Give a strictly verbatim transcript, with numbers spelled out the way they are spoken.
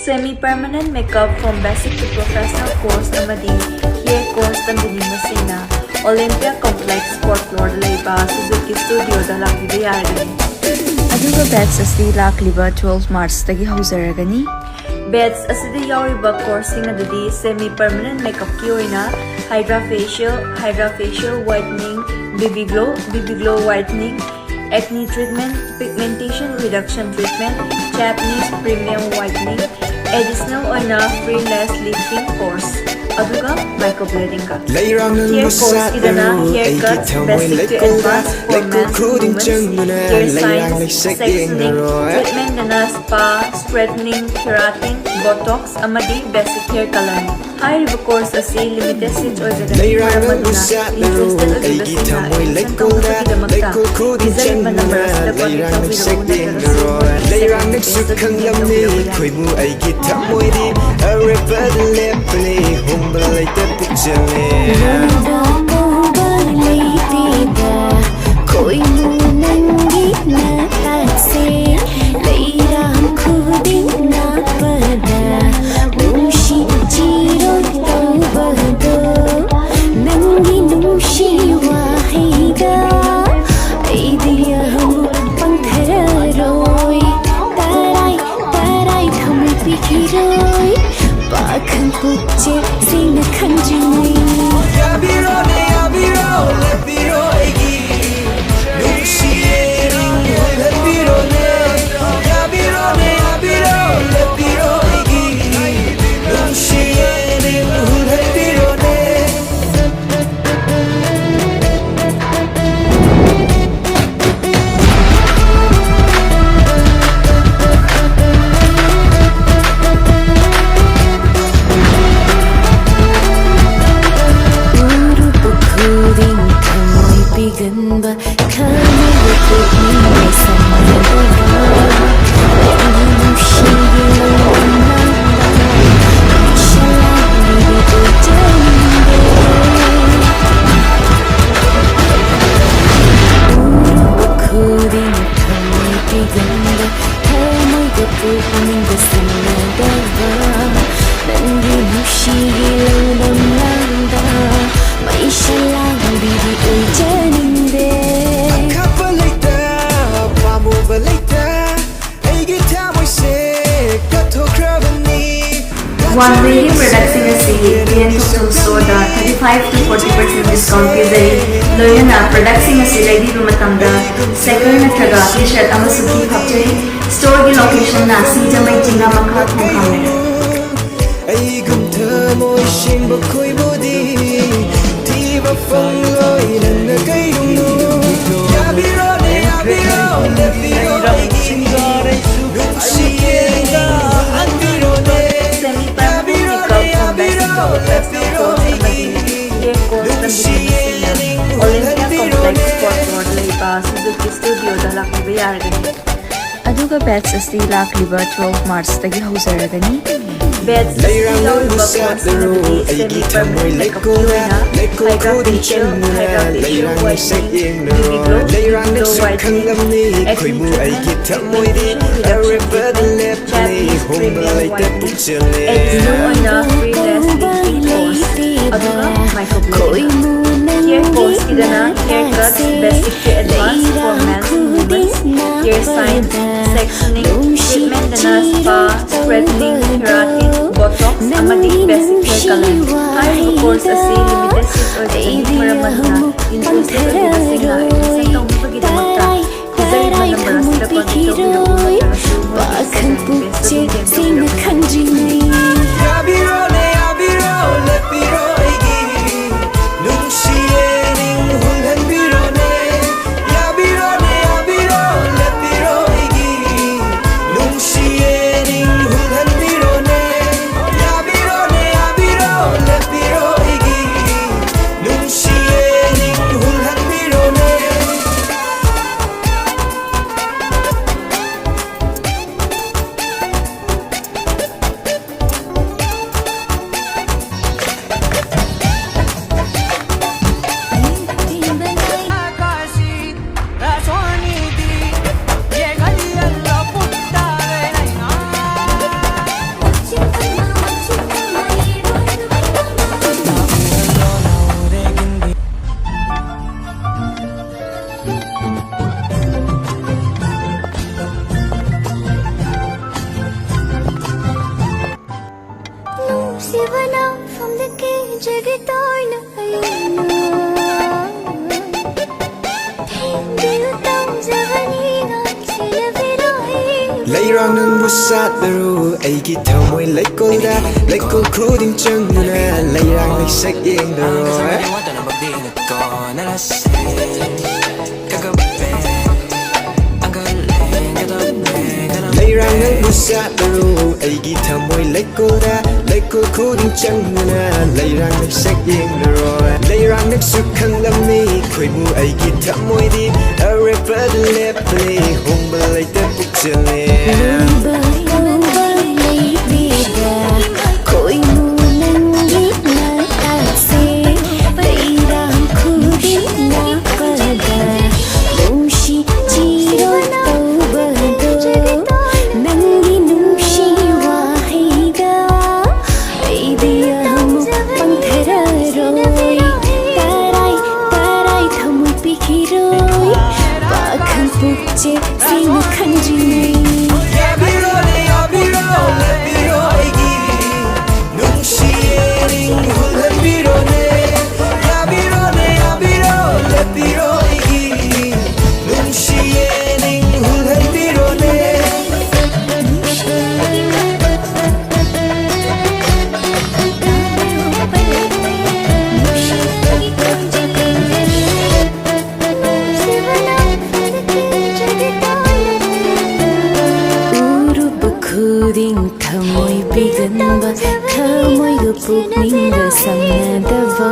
Semi permanent makeup from basic to professional course ꯑꯃꯗꯤ hair course ꯇꯝꯕꯤꯅꯤꯡꯕꯁꯤꯡꯅ Olympia Complex fourth floorꯗ ꯂꯩꯕ Suzuki Studioꯗ ꯂꯥꯛꯄꯤꯕ ꯌꯥꯔꯒꯅꯤ꯫ ꯑꯗꯨꯒ batch ꯑꯁꯤ ꯂꯥꯛꯂꯤꯕ twelve Marchꯇꯒꯤ ꯍꯧꯖꯔꯒꯅꯤ꯫ Batch ꯑꯁꯤꯗ ꯌꯥꯎꯔꯤꯕ courseꯁꯤꯡ ꯑꯗꯨꯗꯤ semi permanent makeupꯀꯤ ꯑꯣꯏꯅ Hydra Facial, Hydra Facial Whitening, BB Glow, BB Glow Whitening, acne treatment, pigmentation reduction treatment, Japanese premium whitening, additional ꯑꯣꯏꯅ free lash lifting course, ꯑꯗꯨꯒ microbladingꯒ꯫ Hair courseꯁꯤꯗꯅ haircut, basic to advanced for men's, women's, hair science, sex tuning, treatmentꯅ spa, straightening, keratin, botox ꯑꯃꯗꯤ basic hair colorꯅꯤ꯫ ꯍꯥꯏꯔꯤꯕ course ꯑꯁꯤ limited seat ꯑꯣꯏꯒꯗꯕꯅꯤ, ꯃꯔꯝ ꯑꯗꯨꯅ interested ꯑꯣꯏꯕꯤꯕꯁꯤꯡꯅ admission ꯇꯧꯅꯕꯒꯤꯗꯃꯛꯇ ꯄꯤꯖꯔꯤꯕ number ꯑꯁꯤꯗ contact ꯇꯧꯕꯤꯔꯛꯎ ꯅꯠꯇ꯭ꯔꯒ ꯁꯤꯒꯤ segment page ꯇ ꯌꯦꯡꯕꯤꯔꯛꯄ ꯌꯥꯒꯅꯤ꯫ ꯅꯨꯡꯗꯥꯡ ꯀꯧꯕ ꯂꯩꯇꯦꯗ, ꯈꯣꯏꯃꯨ ꯅꯪꯒꯤ ꯅꯇꯛꯁꯦ ꯂꯩꯔꯥꯡ ꯈꯨꯗꯤꯡ ꯅꯛꯄꯗ ꯅꯨꯡꯁꯤ ꯆꯤꯔꯣꯏ ꯇꯧꯕꯗꯣ ꯅꯪꯒꯤ ꯅꯨꯡꯁꯤ ꯋꯥꯍꯩꯗ ꯑꯩꯗꯤ ꯑꯃꯨꯛ ꯄꯪꯊꯔꯔꯣꯏ꯫ ꯇꯔꯥꯏ ꯇꯔꯥꯏ ꯊꯃꯣꯏ ꯄꯤꯈꯤꯔꯣꯏ꯫ ꯄꯥꯈꯪ ꯄꯨꯛꯆꯦꯜ ꯁꯦꯡꯅ ꯈꯟꯖꯤꯟꯅꯩ꯫ ꯌꯥꯕꯤꯔꯣꯅꯦ, ꯌꯥꯕꯤꯔꯣ, ꯂꯦꯞꯄꯤꯔꯣ ꯑꯩꯒꯤ ꯅꯨꯡꯁꯤꯌꯦ ꯅꯤꯡ ꯍꯨꯜꯍꯟꯕꯤꯔꯣꯅꯦ꯫ ꯌꯥꯕꯤꯔꯣꯅꯦ, ꯌꯥꯕꯤꯔꯣ, ꯂꯦꯞꯄꯤꯔꯣ ꯑꯩꯒꯤ ꯅꯨꯡꯁꯤꯌꯦ ꯅꯤꯡ ꯍꯨꯜꯍꯟꯕꯤꯔꯣꯅꯦ꯫ ꯁꯤꯒꯤ ꯂꯧꯅꯝ ꯂꯥꯡꯗ ꯃꯩꯁꯥ ꯂꯥꯡꯕꯤꯗꯤ ꯑꯣꯏꯖꯅꯤꯡꯗꯦ꯫ ꯑꯈꯥꯛꯄ ꯂꯩꯇ, ꯄꯥꯝꯃꯨꯕ ꯂꯩꯇ, ꯑꯩꯒꯤ ꯊꯃꯣꯏꯁꯦ ꯀꯠꯊꯣꯛꯈ꯭ꯔꯕꯅꯤ꯫ ꯋꯥꯡꯕꯤꯒꯤ ꯄ꯭ꯔꯗꯛꯁꯤꯡ ꯑꯁꯤ ꯇꯦꯟ ꯊꯥꯎꯖꯟ ꯁ꯭ꯇꯣꯔꯗ thirty five to forty percent discount ꯄꯤꯖꯔꯤ, ꯂꯣꯏꯅꯅ ꯄ꯭ꯔꯗꯛꯁꯤꯡ ꯑꯁꯤ ꯂꯩꯕꯤꯕ ꯃꯇꯝꯗ ꯁꯥꯏꯀꯜ ꯅꯠꯇ꯭ꯔꯒ ꯇꯤ ꯁꯥꯔꯠ ꯑꯃꯁꯨ ꯐ꯭ꯔꯤ ꯍꯥꯞꯆꯔꯤ꯫ ꯁ꯭ꯇꯣꯔꯒꯤ ꯂꯣꯀꯦꯁꯟꯅ ꯁꯤꯡꯖꯃꯩ ꯆꯤꯡꯉꯥ ꯃꯈꯥ ꯈꯣꯡꯈꯥꯡꯅꯤ꯫ ꯑꯩꯒꯨꯝ ꯊꯃꯣꯏ ꯁꯦꯡꯕ ꯈꯣꯏꯕꯨꯗꯤ ꯊꯤꯕ ꯐꯪꯂꯣꯏ ꯅꯪꯅ ꯀꯩꯒꯨꯝꯅꯣ꯫ ꯌꯥꯕꯤꯔꯣꯅꯦ, ꯌꯥꯕꯤꯔꯣ, ꯂꯦꯞꯄꯤꯔꯣ ꯑꯩꯒꯤ ꯅꯨꯡꯁꯤꯌꯦ ꯅꯤꯡꯍꯨꯜꯍꯟꯕꯤꯔꯣꯅꯦ꯫ ꯌꯥꯕꯤꯔꯣꯅꯦ, ꯌꯥꯕꯤꯔꯣ, ꯂꯦꯞꯄꯤꯔꯣ ꯑꯩꯒꯤ ꯅꯨꯡꯁꯤꯌꯦ ꯅꯤꯡꯍꯨꯜꯍꯟꯕꯤꯔꯣꯅꯦ꯫ ꯂꯩꯕ ꯁꯨꯖꯨꯀꯤ ꯁ꯭ꯇꯨꯗꯤꯑꯣꯗ ꯂꯥꯛꯄꯤꯕ ꯌꯥꯔꯒꯅꯤ꯫ ꯑꯗꯨꯒ ꯕꯦꯠꯆ ꯑꯁꯤ ꯂꯥꯛꯂꯤꯕ ꯇ꯭ꯋꯦꯜꯐ ꯃꯥꯔꯆꯇꯒꯤ ꯍꯧꯖꯔꯒꯅꯤ꯫ ꯕꯦꯠꯆ ꯑꯁꯤ ꯂꯧꯔꯤꯕ ꯀꯣꯔꯁꯁꯤꯡ ꯑꯗꯨꯗꯤ ꯁꯦꯃꯤ ꯄꯔꯃꯅꯦꯟ ꯃꯦꯀꯞꯀꯤ ꯑꯣꯏꯅ hydra facial, hydra facial whitening, BB glow, BB glow whitening, acne treatment, pimple reduction treatment, ꯆꯦꯞꯅꯤꯁ ꯄ꯭ꯔꯤꯃꯤꯌꯝ ꯋꯥꯏꯠꯅꯤꯡ, ꯑꯦꯗꯤꯁꯅꯦꯜ ꯑꯣꯏꯅ ꯐ꯭ꯔꯤ ꯂꯦꯁ ꯂꯤꯞꯁꯇꯤꯛ ꯀꯣꯔꯁ, ꯑꯗꯨꯒ ꯃꯥꯏꯀ꯭ꯔꯣꯕ꯭ꯂꯦꯗꯤꯡ꯫ ꯍꯤꯌꯔ ꯀꯣꯔꯁꯀꯤꯗꯅ ꯍꯤꯌꯔ ꯀꯠ, ꯕꯦꯁꯤꯛꯀꯤ advance for men women's, hair science, sectioning, ꯇ꯭ꯔꯤꯠꯃꯦꯟꯗꯅ spa, straightening, keratin, botox ꯑꯃꯗꯤ basic hair colour. ꯍꯥꯏꯔꯤꯕ course ꯑꯁꯤ limited seat ꯑꯣꯏꯕꯅ ꯃꯔꯝ ꯑꯗꯨꯅ ꯏꯟꯇꯔꯦꯁꯇꯦꯗ ꯑꯣꯏꯕꯁꯤꯡꯅ ꯑꯦꯗꯃꯤꯁꯟ ꯇꯧꯅꯕꯒꯤꯗꯃꯛꯇ ꯄꯤꯖꯔꯤꯕ ꯅꯝꯕꯔ ꯑꯁꯤꯗ ꯀꯣꯟꯇꯦꯛ ꯇꯧꯕꯤꯔꯛꯎ ꯅꯠꯇ꯭ꯔꯒꯁꯨ ꯃꯣꯏꯒꯤ ꯄꯨꯛꯆꯦꯜ ꯁꯦꯡꯅ ꯈꯟꯗ꯭ꯔꯤꯉꯩ꯫ ꯌꯥꯕꯤꯔꯣꯅꯦ, ꯌꯥꯕꯤꯔꯣ, ꯂꯦꯞꯄꯤꯔꯣ ꯑꯩꯒꯤ ꯅꯨꯡꯁꯤꯌꯦ ꯅꯤꯡꯍꯨꯜꯍꯟꯕꯤꯔꯣꯅꯦ꯫ ꯌꯥꯕꯤꯔꯣꯅꯦ, ꯌꯥꯕꯤꯔꯣ, ꯂꯦꯞꯄꯤꯔꯣ ꯑꯩꯒꯤ ꯅꯨꯡꯁꯤꯌꯦ ꯅꯤꯡꯍꯨꯜꯍꯟꯕꯤꯔꯣꯅꯦ꯫ ꯌꯥꯕꯤꯔꯣꯅꯦ, ꯌꯥꯕꯤꯔꯣ, ꯂꯦꯞꯄꯤꯔꯣ ꯑꯩꯒꯤ ꯅꯨꯡꯁꯤꯌꯦ ꯅꯤꯡꯍꯨꯜꯍꯟꯕꯤꯔꯣꯅꯦ꯫ ꯅꯨꯡꯁꯤꯕꯅ ꯐꯝꯗꯒꯤ ꯖꯒꯠ ꯑꯣꯏꯅ ꯑꯩꯅ ꯊꯦꯡꯕꯤꯌꯨ ꯇꯧꯖꯕꯅꯤ ꯉꯥꯛꯁꯦꯜꯂꯕꯤ ꯂꯣꯏ꯫ ꯂꯩꯔꯥꯡ ꯅꯪꯕꯨ ꯁꯥꯠꯂꯔꯨ ꯑꯩꯒꯤ ꯊꯃꯣꯏ ꯂꯩꯀꯣꯜꯗ, ꯂꯩꯀꯣꯜ ꯈꯨꯗꯤꯡ ꯆꯪꯗꯨꯅ ꯂꯩꯔꯥꯡ ꯂꯩꯁꯛ ꯌꯦꯡꯂꯔꯣꯏ꯫ ꯂꯩꯔꯥꯡ ꯅꯪꯕꯨ ꯁꯥꯠꯂꯔꯨ ꯑꯩꯒꯤ ꯊꯃꯣꯏ ꯂꯩꯀꯣꯜꯗ, ꯂꯩꯀꯣꯜ ꯈꯨꯗꯤꯡ ꯆꯪꯗꯨꯅ ꯂꯩꯔꯥꯡ ꯂꯩꯁꯛ ꯌꯦꯡꯂꯔꯣꯏ꯫ ꯂꯩꯔꯥꯡ ꯅꯪꯁꯨ ꯈꯪꯂꯝꯅꯤ ꯈꯣꯏꯃꯨ ꯑꯩꯒꯤ ꯊꯃꯣꯏꯗꯤ ꯑꯔꯦꯞꯄꯗ ꯂꯦꯞꯄꯅꯤ, ꯍꯣꯡꯕ ꯂꯩꯇ ꯄꯨꯛꯆꯦꯜꯅꯤ꯫ ꯂꯨꯕ ꯀꯧꯕ ꯂꯩꯇꯦꯗ ꯈꯣꯏꯃꯨ ꯅꯪꯒꯤ ꯅꯇꯥꯛꯁꯦ, ꯂꯩꯔꯥꯡ ꯈꯨꯗꯤꯡ ꯅꯛꯄꯗ ꯅꯨꯡꯁꯤ ꯆꯤꯔꯣ ꯇꯧꯕꯗꯣ, ꯅꯪꯒꯤ ꯅꯨꯡꯁꯤ ꯋꯥꯍꯩꯗ ꯑꯩꯗꯤ ꯑꯃꯨꯛ ꯄꯪꯊꯔꯔꯣꯏ꯫ ꯇꯔꯥꯏ ꯇꯔꯥꯏ ꯊꯃꯣꯏ ꯄꯤꯈꯤꯔꯣꯏ, ꯄꯥꯈꯪ ꯄꯨꯛꯆꯦꯜ ꯁꯦꯡꯅ ꯈꯟꯗ꯭ꯔꯤꯉꯩ꯫ ꯌꯥꯕꯤꯔꯣꯅꯦ, ꯌꯥꯕꯤꯔꯣ, ꯂꯦꯞꯄꯤꯔꯣ ꯑꯩꯒꯤ ꯅꯨꯡꯁꯤꯌꯦ ꯅꯤꯡ ꯍꯨꯜꯍꯟꯕꯤꯔꯣꯅꯦ꯫ ꯌꯥꯕꯤꯔꯣꯅꯦ, ꯌꯥꯕꯤꯔꯣ, ꯂꯦꯞꯄꯤꯔꯣ ꯑꯩꯒꯤ ꯅꯨꯡꯁꯤꯌꯦ ꯅꯤꯡ ꯍꯨꯜꯍꯟꯕꯤꯔꯣꯅꯦ꯫ ꯎꯔꯨꯕ ꯈꯨꯗꯤꯡ ꯊꯃꯣꯏ ꯄꯤꯒꯟꯕ, ꯊꯃꯣꯏꯒ ꯄꯨꯛꯅꯤꯡꯒ ꯁꯝꯅꯗꯕ꯫